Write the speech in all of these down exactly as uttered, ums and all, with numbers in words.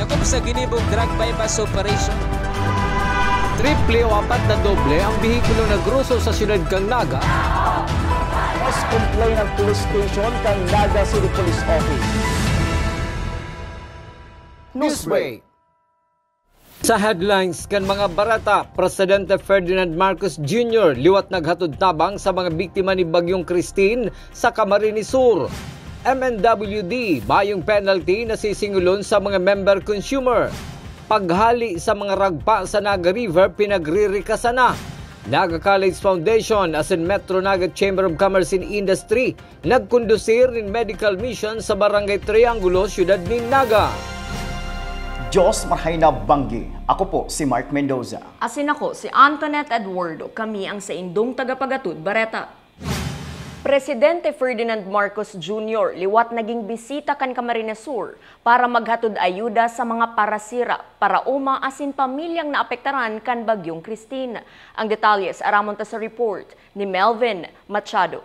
Hukom sa ginibong drug buy-bust operation. Triple o apat na doble ang behikulo na groso sa siyudad kan Naga. Mas complain ang police station kan Naga City Police Office. Newsbreak. Sa headlines kan mga bareta, Presidente Ferdinand Marcos Junior liwat naghatod tabang sa mga biktima ni Bagyong Christine sa Camarines Sur. M N W D, mayong penalty na sisingulon sa mga member consumer. Paghali sa mga ragpa sa Naga River pinagririkasan na. Naga College Foundation asin Metro Naga Chamber of Commerce and Industry nagkondusir nin medical mission sa Barangay Triangulo, Siyudad nin Naga. Diyos marhay na banggi. Ako po si Mark Mendoza. Asin ako si Antoinette Eduardo. Kami ang saindong tagapagatod bareta. Presidente Ferdinand Marcos Junior liwat naging bisita kan Camarines Sur para maghatod ayuda sa mga parasira, paraoma asin pamilyang naapektaran kan Bagyong Christine. Ang detalye sa aramon ta sa report ni Melvin Machado.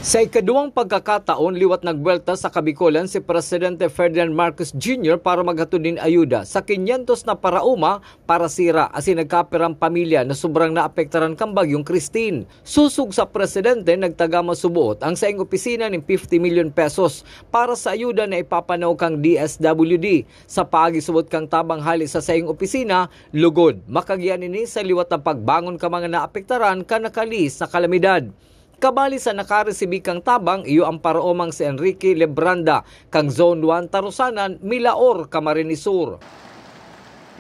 Sa ikaduwang pagkakataon, liwat nagbuwelta sa Kabikolan si Presidente Ferdinand Marcos Junior para maghatod nin ayuda sa kinyentos na paraoma, parasira asin nagkapirang pamilya na sobrang naapektaran kan Bagyong Christine. Sosog sa presidente, nagtagama suboot ang saing opisina nin fifty million pesos para sa ayuda na ipapanaw kan D S W D. Sa paagi subot kan tabang hali sa saing opisina, lugod, makagian ini sa liwat na pagbangon kan mga naapektaran kan nakalihis na kalamidad. Kabali sa nakaresibi kan tabang, iyo an paraomang si Enrique Lebranda, kan Zone one, Tarusanan, Milaor, Camarines Sur.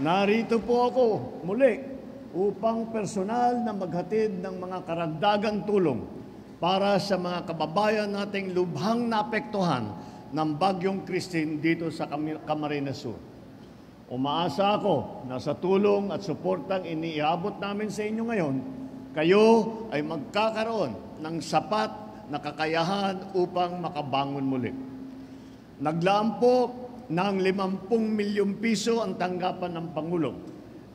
Narito po ako muli upang personal na maghatid ng mga karagdagang tulong para sa mga kababayan nating lubhang naapektuhan ng Bagyong Christine dito sa Cam-, Camarines Sur. Umaasa ako na sa tulong at suportang iniiabot namin sa inyo ngayon, kayo ay magkakaroon ng sapat na kakayahan upang makabangon muli. Naglaan po ng limampung milyong piso ang tanggapan ng Pangulo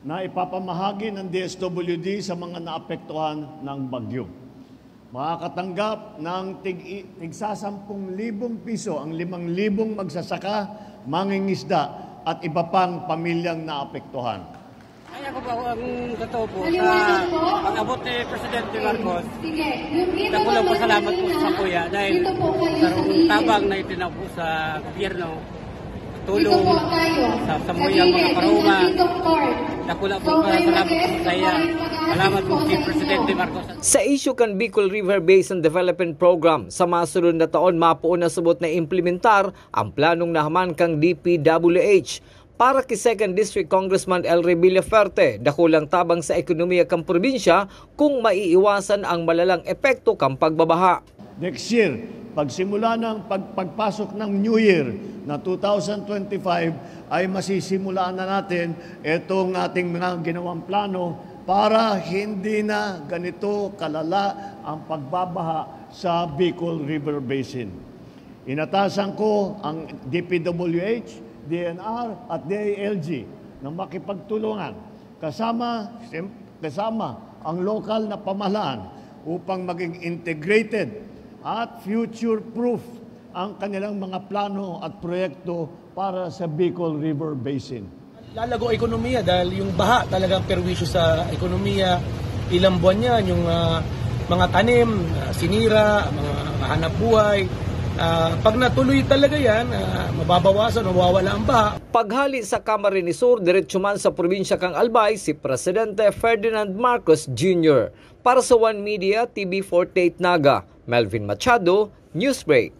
na ipapamahagi ng D S W D sa mga naapektuhan ng bagyo. Makakatanggap ng tig-, tig-sasampung libong piso ang limang libong magsasaka, mangingisda at iba pang pamilyang naapektuhan. Ay, ako po, ang totoo po, sa pag-abot ni Presidente Marcos, dako lang pasalamat po sa kuya dahil sa tabang na itinaw po sa gobyerno, tulong sa, sa mga mga paraoma. Dako lang po pasalamat po sa iya. Salamat po kay Presidente Marcos. Sa isyu kan Bicol River Basin Development Program, sa masunod na taon, mapoon na subot na implementar ang planong nahaman kan D P W H. Para ki Second District Congressman El Rey Villafuerte, dakulang tabang sa ekonomiya kan probinsya kung maiiwasan ang malalang epekto kan pagbabaha. Next year, pagsimula ng pag-, pagpasok ng New Year na two thousand twenty-five, ay masisimulaan na natin itong ating mga ginawang plano para hindi na ganito kalala ang pagbabaha sa Bicol River Basin. Inatasan ko ang D P W H, D N R at D I L G na makipagtulungan kasama, kasama ang lokal na pamahalaan upang maging integrated at future-proof ang kanilang mga plano at proyekto para sa Bicol River Basin. Lalago ekonomiya dahil yung baha talagang perwisyo sa ekonomiya, ilang buwan yan, yung ah, mga tanim, ah, sinira, mga hanap buhay. Ah, pag natuloy talaga yan, ah, mababawasan, mawawala ang baha. Paghali sa Camarines Sur, diretso man sa probinsya kan Albay si Presidente Ferdinand Marcos Junior. Para sa One Media, T V forty-eight Naga, Melvin Machado, Newsbreak.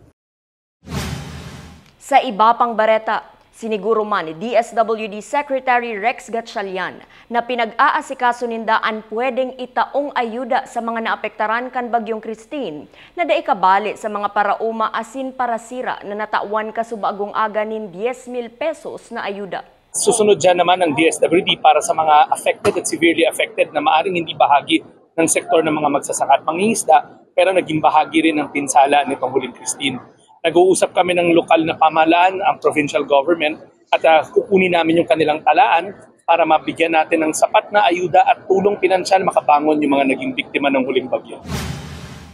Sa iba pang bareta, siniguro man ni D S W D Secretary Rex Gatchalian na pinag-aasikaso ninda an pwedeng itaong ayuda sa mga naapektaran kan Bagyong Christine na dai kabali sa mga paraoma asin parasira na natawan kasubagong aga nin diyes mil pesos na ayuda. Susunod dyan naman ang D S W D para sa mga affected at severely affected na maaring hindi bahagi ng sektor ng mga magsasaka at mangingisda, pero naging bahagi rin ng pinsala nitong huling Christine. Nag-uusap kami ng lokal na pamahalaan, ang provincial government, at ah, kukunin namin yung kanilang talaan para mabigyan natin ng sapat na ayuda at tulong pinansyal makabangon yung mga naging biktima ng huling bagyo.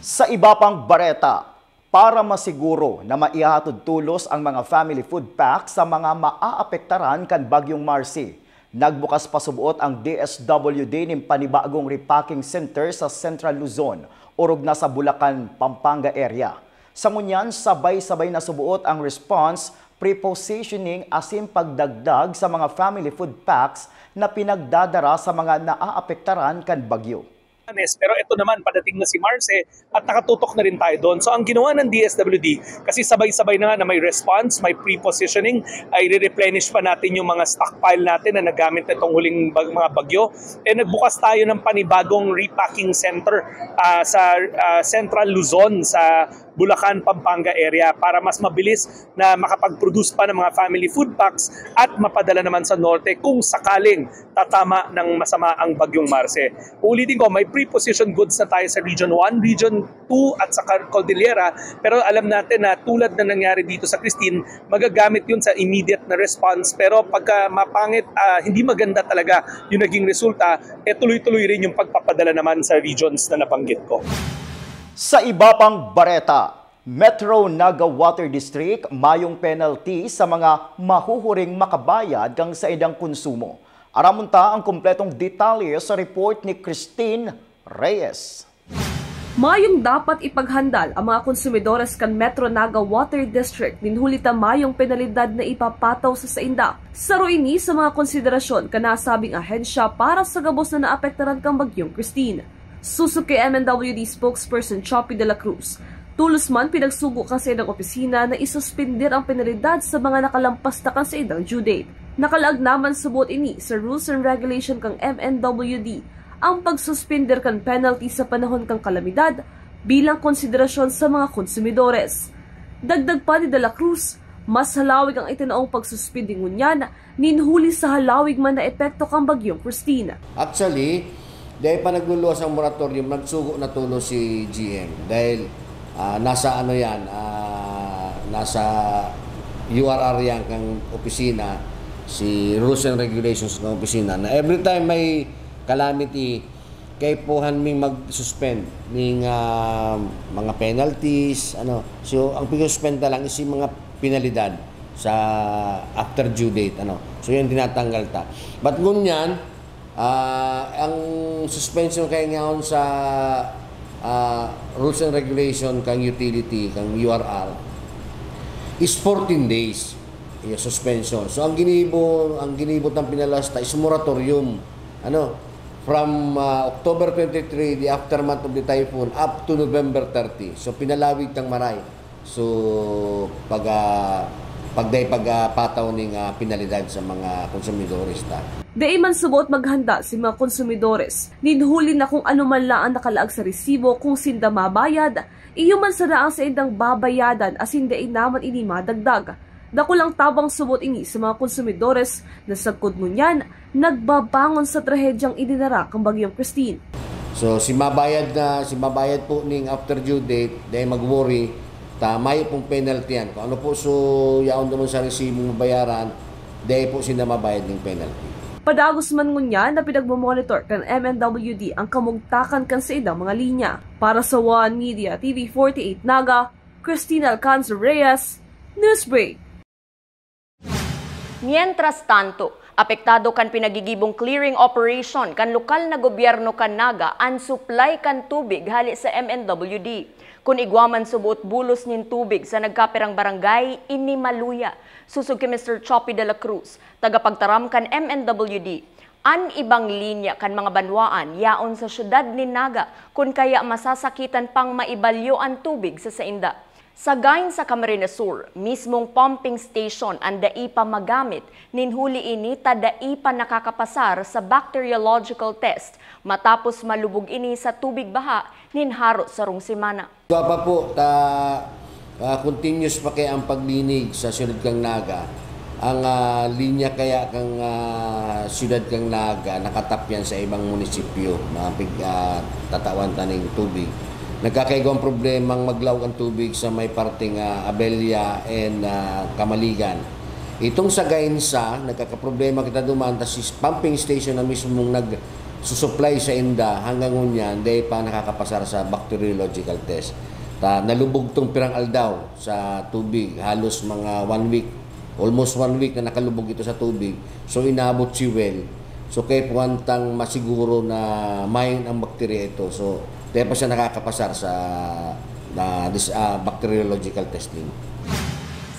Sa iba pang bareta, Para masiguro na maihahatod tolos ang mga family food pack sa mga maaapektaran kan Bagyong Marcy, nagbukas pasuboot ang D S W D nin panibagong repacking center sa Central Luzon, orog na sa Bulacan, Pampanga area. Sa ngunyan, sabay-sabay na suboot ang response, prepositioning asin pagdagdag sa mga family food packs na pinagdadara sa mga naaapektaran kan bagyo. Pero ito naman, padating na si Marse at nakatutok na rin tayo doon. So ang ginawa ng D S W D, kasi sabay-sabay na nga na may response, may pre-positioning, ay re-replenish pa natin yung mga stockpile natin na nagamit nitong huling bag- mga bagyo. Eh nagbukas tayo ng panibagong repacking center ah, sa ah, Central Luzon, sa Bulacan, Pampanga area para mas mabilis na makapag-produce pa ng mga family food packs at mapadala naman sa norte kung sakaling tatama ng masama ang Bagyong Marse. Uulitin ko, may pre-positioned goods na tayo sa Region one, Region two at sa Car- Cordillera, pero alam natin na tulad na nangyari dito sa Christine, magagamit yun sa immediate na response, pero pagka mapangit, ah, hindi maganda talaga yung naging resulta, eh tuloy-tuloy rin yung pagpapadala naman sa regions na nabanggit ko. Sa iba pang bareta, Metro Naga Water District mayong penalty sa mga mahuhuring makabayad kan saindang konsumo. Aramon ta ang kompletong detalye sa report ni Christine Reyes. Mayong dapat ipaghandal ang mga konsumidores kan Metro Naga Water District nin huli ta mayong penalidad na ipapataw sa sainda. Saro ini sa mga konsiderasyon kan nasabing ahensya para sa gabos na naapektaran kan Bagyong Christine. Susog kay M N W D spokesperson Choppy de la Cruz, tolos man pinagsugo kan saindang opisina na isuspender ang penalidad sa mga nakalampas na kan saindang due date. Nakalaag naman subot ini sa rules and regulation kan M N W D ang pagsuspender kan penalty sa panahon kan kalamidad bilang konsiderasyon sa mga konsumidores. Dagdag pa ni de la Cruz, mas halawig ang itinaong pagsuspindi ngunyan nin huli sa halawig man na epekto kan Bagyong Christine. Actually, dahil pa nagluluwas ang moratorium, nagsugo na tulos si G M. Dahil ah, nasa ano yan, ah, nasa U R R yan kang opisina, si rules and regulations ng opisina, na every time may calamity, kaipuhan ming mag-suspend ning ah, mga penalties, ano. So ang pag-suspend na lang is yung mga penalidad sa after due date, ano. So yun, tinatanggal ta. But ngunyan, ah, ang suspension kaya ngayon sa ah, rules and regulation kang utility, kang U R R, is fourteen days yung suspension. So ang ginibo, ang ginibo ng pinalasta is moratorium. Ano? From ah, October twenty-three, the aftermath of the typhoon, up to November thirty. So pinalawig tang maray. So pag ah, pagday pagpataw ning ah, penalidad sa mga konsumidores ta. Dai man subot maghanda si mga konsumidores nin huli na kung ano man lang ang nakalaag sa resibo kung sinda mabayad, iyo man sana ang saindang babayadan asin dai naman ini madagdag. Dakulang tabang subot ini sa mga konsumidores na sagkod ngunyan nagbabangon sa trahedyang idinara kan Bagyong Christine. So si mabayad na, si mabayad po ning after due date, dai mag-worry, ta mayo pong penalty yan. Kung ano po so yaon naman sa resibong mabayaran, dai po sinda mabayad ning penalty. Padagos man ngunyan na pinagmomonitor kan M N W D ang kamugtakan kan saindang mga linya. Para sa One Media T V forty-eight Naga, Christina Alcanzar Reyes, Newsbreak. Mientras tanto, apektado kan pinagigibong clearing operation kan lokal na gobyerno kan Naga an supply kan tubig hale sa M N W D. Kun igwa man suboot bulos nin tubig sa nagkapirang barangay, ini maluya. Susog ki Mister Choppy de la Cruz, tagapagtaram kan M N W D, an ibang linya kan mga banwaan yaon sa syudad nin Naga, kun kaya masasakitan pang maibalyo an tubig sa sainda. Sa Gain sa Camarines Sur, mismong pumping station an dai pa magamit nin huli ini ta dai pa nakakapasar sa bacteriological test matapos malubog ini sa tubig baha nin haro sarong semana. Igwa pa po ta ah, continuous pa kaya ang paglinig sa syudad kang Naga. Ang ah, linya kaya kang ah, syudad kang Naga nakatapyan sa ibang munisipyo, mga pig ah, tatawan ta ning tubig. Nagkakaigwang problema ang maglaog ang tubig sa may parteng ah, Abella and ah, Kamaligan. Itong sa Gainsa, nagkakaproblema kita duman, tas si pumping station na mismong nagsusupply sa inda hanggang ngunyan, dai pa nakakapasar sa bacteriological test. Ta, nalubog tong pirang aldaw sa tubig, halos mga one week, almost one week na nakalubog ito sa tubig. So, inabot si well. So, kaya puwan tang masiguro na mayon ang bakterya ito. So, kaya pa siya nakakapasar sa, na, dis-, ah, bacteriological testing.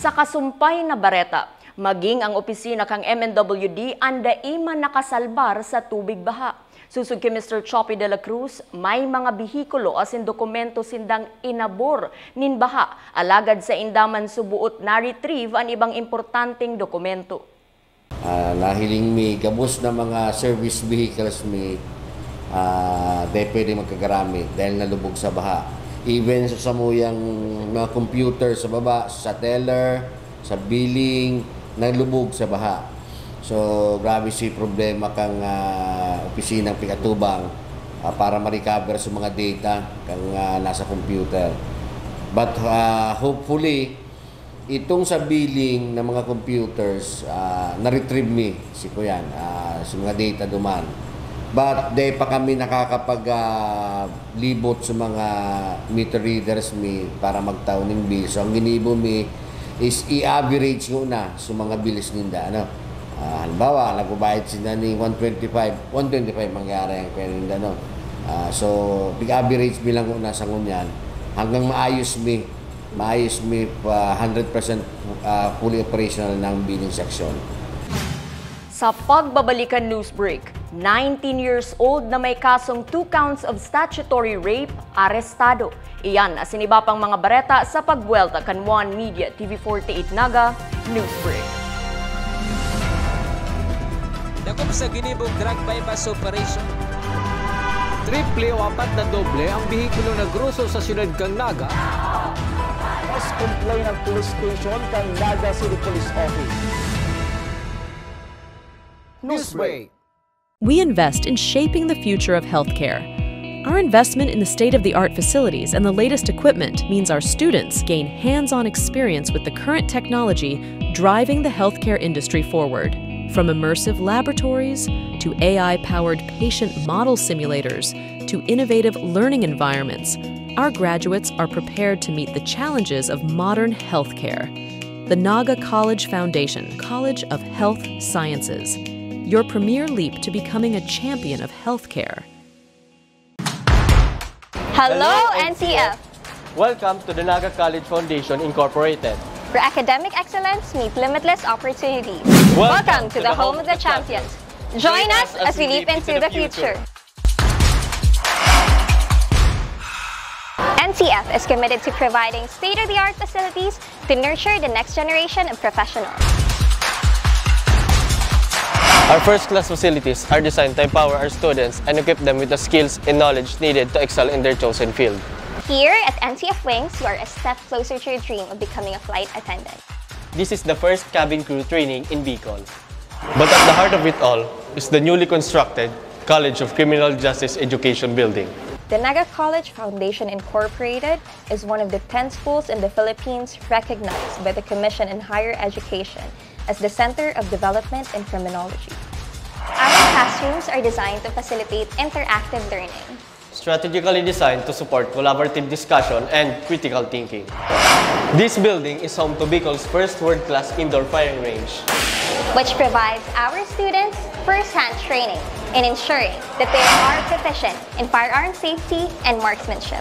Sa kasumpay na bareta, maging ang opisina kan M N W D an dai man nakasalbar sa tubig baha. Sosog ki Mister Choppy de la Cruz, may mga behikulo asin dokumento sindang inabor nin baha, alagad sainda man suboot na-retrieve an ibang importanteng dokumento. Ah, nahiling mi gabos na mga service vehicles mi, ah, dai pwede magkagaramit dahil nalubog sa baha. Even sa samuyang mga computer sa baba, sa teller, sa billing, nalubog sa baha. So, grabe si problema kang, ah, opisinang pig-atubang, ah, para ma-recover sa mga data kang, ah, nasa computer. But, ah, hopefully, itong sa billing na mga computers, ah, na-retrieve mi, si kuyan, ah, si mga data duman. But dai pa kami nakakapag, ah, libot sa mga meter readers mi para magtao ning bill. So, ang ginibo mi is i-average ngona sa mga bills ninda, ano. Ah, halimbawa, nagbabayad sila ni one twenty-five, one twenty-five mangyari ang kaya ninda, no. Ah, so, pig-average mi lang ngona sa ngunyan hanggang maayos mi, maayos mi pa hundred percent, ah, fully operational na ang billing section. Sa pagbabalikan news break, nineteen years old na may kasong two counts of statutory rape, arestado. Iyan asin iba pang mga bareta sa pagbuwelta kan One Media T V forty-eight Naga News Break. Dakop sa ginibong drug buy-bust operation. Triple o apat na doble ang behikulo na groso sa siyudad kan Naga. Mas complain ang police station kan Naga City Police Office. Newsbreak. We invest in shaping the future of healthcare. Our investment in the state of the art facilities and the latest equipment means our students gain hands on experience with the current technology driving the healthcare industry forward. From immersive laboratories to A I powered patient model simulators to innovative learning environments, our graduates are prepared to meet the challenges of modern healthcare. The Naga College Foundation, College of Health Sciences, your premier leap to becoming a champion of healthcare. Hello, N C F! Welcome to the Naga College Foundation Incorporated, where academic excellence meets limitless opportunities. Welcome to the home of the champions. Join us as we leap into the future. N C F is committed to providing state-of-the-art facilities to nurture the next generation of professionals. Our first-class facilities are designed to empower our students and equip them with the skills and knowledge needed to excel in their chosen field. Here at N C F Wings, you are a step closer to your dream of becoming a flight attendant. This is the first cabin crew training in Bicol. But at the heart of it all is the newly constructed College of Criminal Justice Education Building. The Naga College Foundation Incorporated is one of the ten schools in the Philippines recognized by the Commission on Higher Education as the Center of Development in Criminology. Our classrooms are designed to facilitate interactive learning, strategically designed to support collaborative discussion and critical thinking. This building is home to Bicol's first world-class indoor firing range, which provides our students first-hand training in ensuring that they are proficient in firearm safety and marksmanship.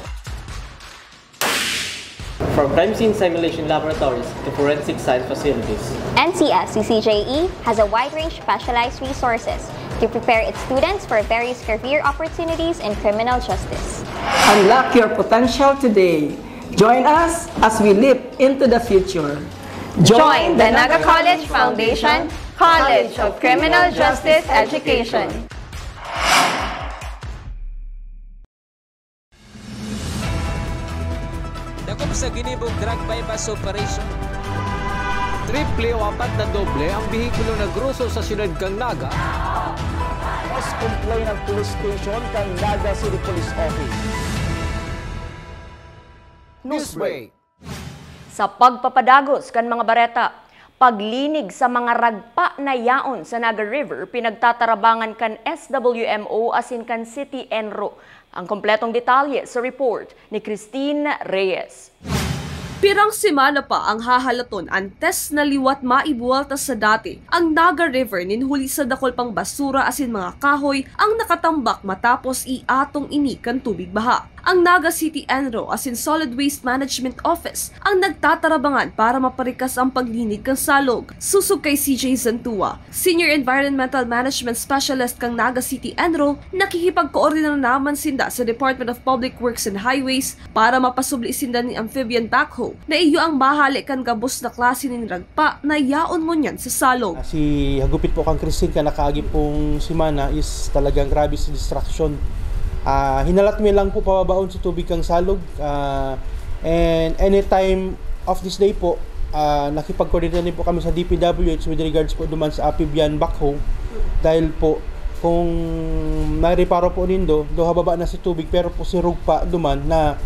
From crime scene simulation laboratories to forensic science facilities, N C F C C J E has a wide range of specialized resources to prepare its students for various career opportunities in criminal justice. Unlock your potential today. Join us as we leap into the future. Join the Naga College Foundation, College of Criminal Justice Education. Dakop sa ginibong drug buy-bust operation. Triple o apat na doble ang behikulo na groso sa siyudad kan Naga. Mas complain ang police station kan Naga City Police Office. Newsbreak. Sa pagpapadagos kan mga bareta, Paglinig sa mga ragpa na yaon sa Naga River pinagtatarabangan kan S W M O asin kan City ENRO. Ang kompletong detalye sa report ni Christine Reyes. Pirang semana pa ang hahalaton antes na liwat maibuwalta sa dati ang Naga River nin huli sa dakul pang basura asin mga kahoy ang nakatambak matapos iatong ini kan tubig baha. Ang Naga City ENRO asin Solid Waste Management Office ang nagtatarabangan para maparikas ang paglinig kan salog. Sosog kay C J Santua, Senior Environmental Management Specialist kan Naga City ENRO, nakikipagkoordinador naman sinda sa Department of Public Works and Highways para mapasubli sinda nin amphibian backhoe na iyo ang mahale kan gabos na klase nin ragpa na yaon ngunyan sa salog. Ah, si hagupit po kang Christine ka nakaagi pong semana is talagang grabe si destruction. Ah, hinalat mi lang po pababaon sa tubig kang salog. Ah, and anytime of this day po, ah, nakipag-coordinate din po kami sa D P W H with regards po duman sa amphibian backhoe. Dahil po, kung nareparo po nindo, do hababa na si tubig, pero po si rugpa duman na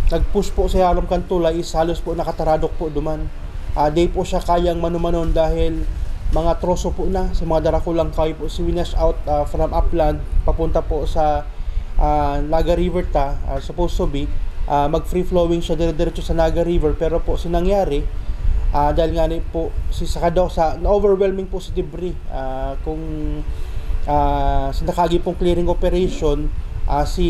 nag-push po sa halom kan tulay is halos po nakataradok po duman. Ah, di po siya kayang manumanon dahil mga troso po na sa mga darakulang kahoy po si winash out, ah, from upland papunta po sa, ah, Naga River ta, ah, supposed to be, ah, mag-free flowing siya dire-diretso sa Naga River, pero po si nangyari, ah, dahil nga ni po si sakado sa overwhelming po si debris, ah, kung, ah, sa nakagi pong clearing operation, ah, si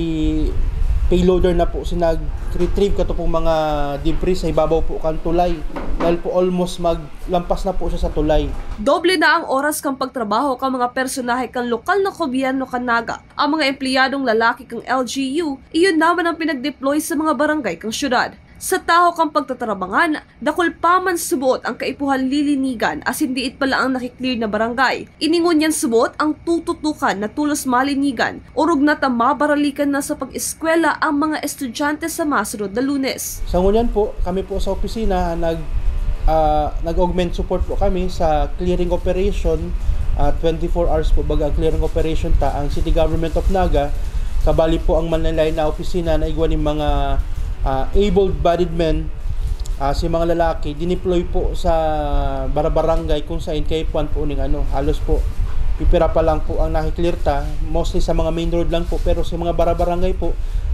payloader na po si nag-retrieve kato pong mga debris sa ibabaw po kan tulay, dahil po almost maglampas na po siya sa tulay. Doble na ang oras kan pagtrabaho kan mga personahe kan lokal na gobyerno kan Naga. Ang mga empleyadong lalaki kan L G U, iyon naman ang pinag-deploy sa mga barangay kan syudad. Sa tahaw kan pagtatarabangan, dakul pa man suboot ang kaipuhan lilinigan asin diit pa lang ang naki-clear na barangay. Ini ngunyan suboot ang tututukan na tolos malinigan, orog na ta mabaralikan na sa pag-eskwela ang mga estudyante sa masunod na Lunes. Sa ngunyan po, kami po sa opisina, nag, ah, nag-augment support po kami sa clearing operation. Ah, twenty-four hours po baga ang clearing operation ta. Ang City Government of Naga, kabali po ang Manlaylay na opisina na igwa nin mga, ah, able-bodied men, ah, si mga lalaki, dineploy po sa barabarangay kung saan kaipuhan po ning ano, halos po pipira pa lang po ang naki-clear ta, mostly sa mga main road lang po, pero sa mga barabarangay po,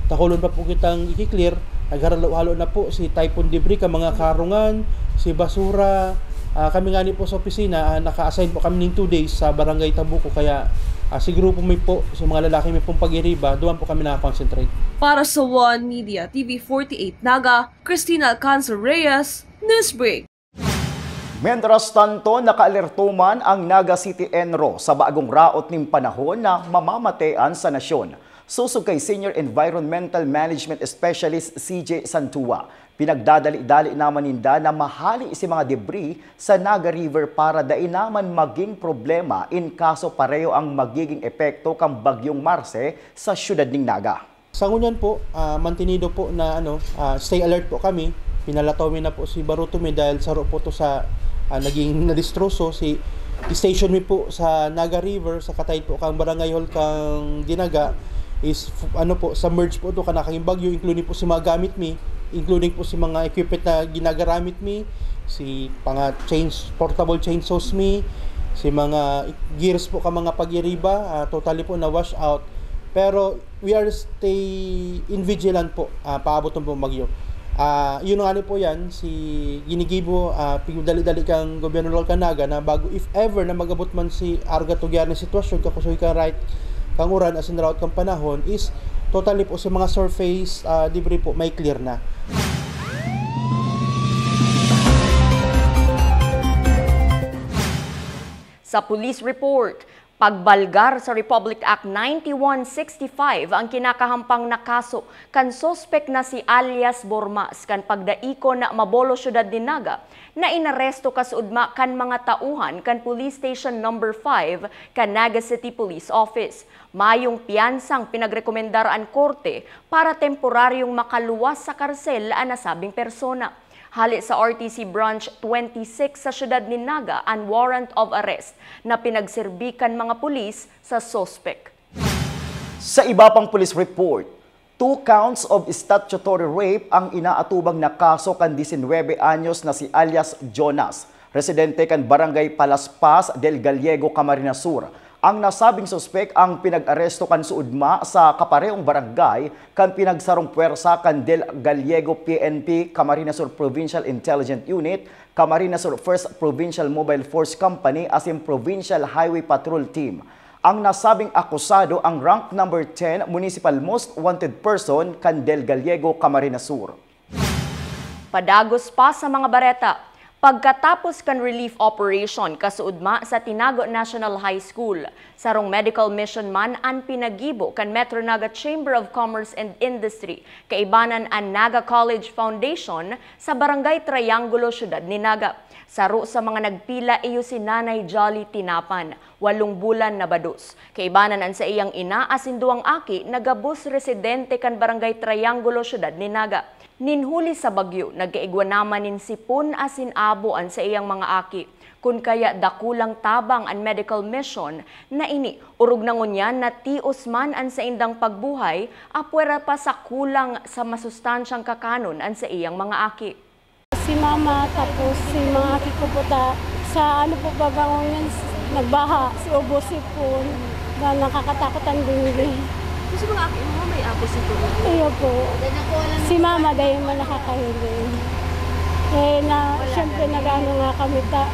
takulon pa po kitang iki-clear, naghalo-halo na po si typhoon debris ka mga karungan, si basura. Ah, kami ngani po sa opisina, ah, naka-assign po kami ning two days sa Barangay Tabuco, kaya, ah, si grupo mi po, sa mga lalaki mi pong pag-iriba, duman po kami naka-concentrate. Para sa One Media T V forty-eight Naga, Christina Alcanzar Reyes, Newsbreak. Mientras tanto, nakaalerto man ang Naga City ENRO sa bagong raot nin panahon na mamamatean sa nasyon. Sosog kay Senior Environmental Management Specialist C J Santua, pinagdadali-dali naman ninda na mahali si mga debris sa Naga River para dai naman maging problema in kaso pareho ang magiging epekto kan Bagyong Marce sa siyudad nin Naga. Sa ngunyan po, ah, mantenido po na, ano, ah, stay alert po kami. Pinalataw mi na po si Baruto mi dahil saro po to sa, ah, naging nadistroso. Si station mi po sa Naga River, sa kataid po kang barangay hall kang Dinaga, is f-, ano po, submerge po to kanakang bagyo, including po si mga gamit mi, including po si mga equipment na ginagaramit mi, si mga chains, portable chainsaws mi, si mga gears po ka mga pag-iriba, ah, totally po na wash out. Pero we are stay in vigilant po, ah, paabot ng pong bagyo. Ah, yun nga ni po yan, si ginigibo, ah, pigdali-dali kang gobyerno lokal kan Naga na bago, if ever na mag-abot man si Arga Tugyar na sitwasyon, kakusoy ka right kang uran, asin route kang panahon, is totally po sa mga surface, ah, debris po, may clear na. Sa police report, pagbalgar sa Republic Act ninety-one sixty-five ang kinakahampang na kaso kan suspek na si alias Bormas kan pagdaikon na Mabolo, siyudad nin Naga, na inaresto kasudma kan mga tauhan kan Police Station Number five kan Naga City Police Office. Mayong piyansang pinagrekomendar an korte para temporaryong makaluwas sa karsel an nasabing persona. Hale sa R T C Branch twenty-six sa siyudad nin Naga an warrant of arrest na pinagserbi kan mga pulis sa suspek. Sa iba pang police report, two counts of statutory rape ang inaatubang na kaso kan disinwebe anyos na si alias Jonas. Residente kan Barangay Palaspas del Gallego, Camarines Sur. Ang nasabing suspek ang pinag-aresto kan suudma sa kaparehong barangay kan pinagsarong pwersa kan Del Gallego P N P, Camarines Sur Provincial Intelligence Unit, Camarines Sur First Provincial Mobile Force Company asin Provincial Highway Patrol Team. Ang nasabing akusado ang rank number ten Municipal Most Wanted Person kan Del Gallego, Camarines Sur. Padagos pa sa mga bareta. Pagkatapos kan relief operation kasuudma sa Tinago National High School, sarong medical mission man an pinagibo kan Metro Naga Chamber of Commerce and Industry, kaibanan an Naga College Foundation sa Barangay Triangulo, Syudad ni Naga. Saro sa mga nagpila iyo si Nanay Jolly Tinapan, walong bulan na bados. Kaibanan an saiyang ina asin duwang aki na gabos residente kan Barangay Triangulo, Syudad ni Naga. Nin huli sa bagyo, nagkaigwa naman nin sipon asin abo an saiyang mga aki. Kun kaya dakulang tabang an medical mission na ini, orog na ngunyan na tios man an saindang pagbuhay, apwera pa sa kulang sa masustansyang kakanon an saiyang mga aki. Si mama, tapos si mga aki ko po ta, sa ano po baga ngunyan, nagbaha, si ubo, sipon, na nakakatakot ang dengue. Kasi mga aki mo, may ako si Kuya. Iyo po. Si mama dahil man nakakahiling. Eh, na, siyempre, nag-ano nga kami ta,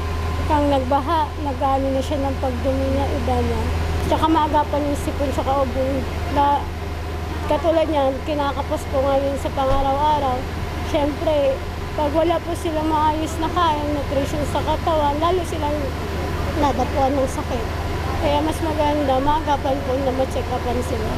kang nagbaha, nag-ano na siya ng pagdumi niya, iba niya. Tsaka maaga pa yung sipon, tsaka ubo. Na, katulad niyan, kinakapos ko ngayon sa pangaraw-araw. Siyempre, pag wala po sila maayos na kain, nutrition sa katawan, lalo silang nadapuan ng sakit. Kaya mas maganda, maagapan po na ma-check-upan sila.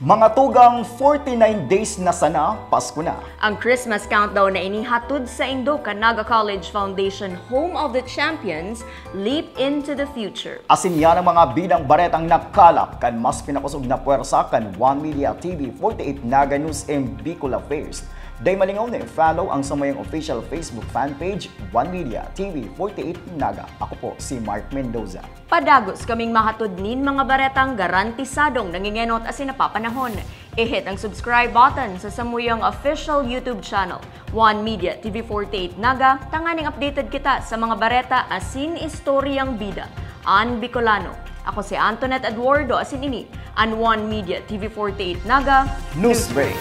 Mga tugang, forty-nine days na sana, Pasko na. Ang Christmas countdown na ini hatod saindo kan Naga College Foundation, home of the champions, leap into the future. Asin yan ang mga bidang baretang nakalap kan mas pinakosog na pwersa kan One Media T V forty-eight Naga News and Bicol Affairs. Dai malingaw na i-follow ang samuyang official Facebook fan page, One Media T V forty-eight Naga. Ako po si Mark Mendoza. Padagos kaming mahatod nin mga baretang garantisadong nangingenot asin napapanahon. I-hit ang subscribe button sa samuyang official YouTube channel, One Media T V forty-eight Naga, tanganing updated kita sa mga bareta asin istoryang bida an Bicolano. Ako si Antoinette Eduardo, asin ini an One Media T V forty-eight Naga Newsbreak.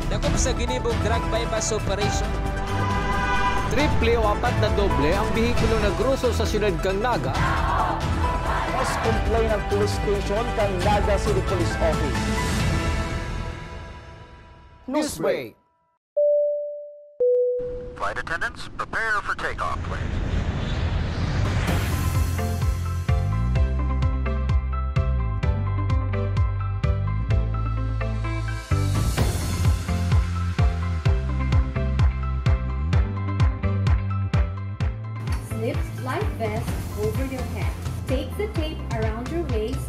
Dakop sa ginibong drug buy-bust operation. Triple o apat na doble ang behikulo na groso sa siyudad kan Naga. Mas complain ang police station kan Naga City Police Office. Newsbreak. Flight attendants, prepare for takeoff, please. Slip life vest over your head. Take the tape around your waist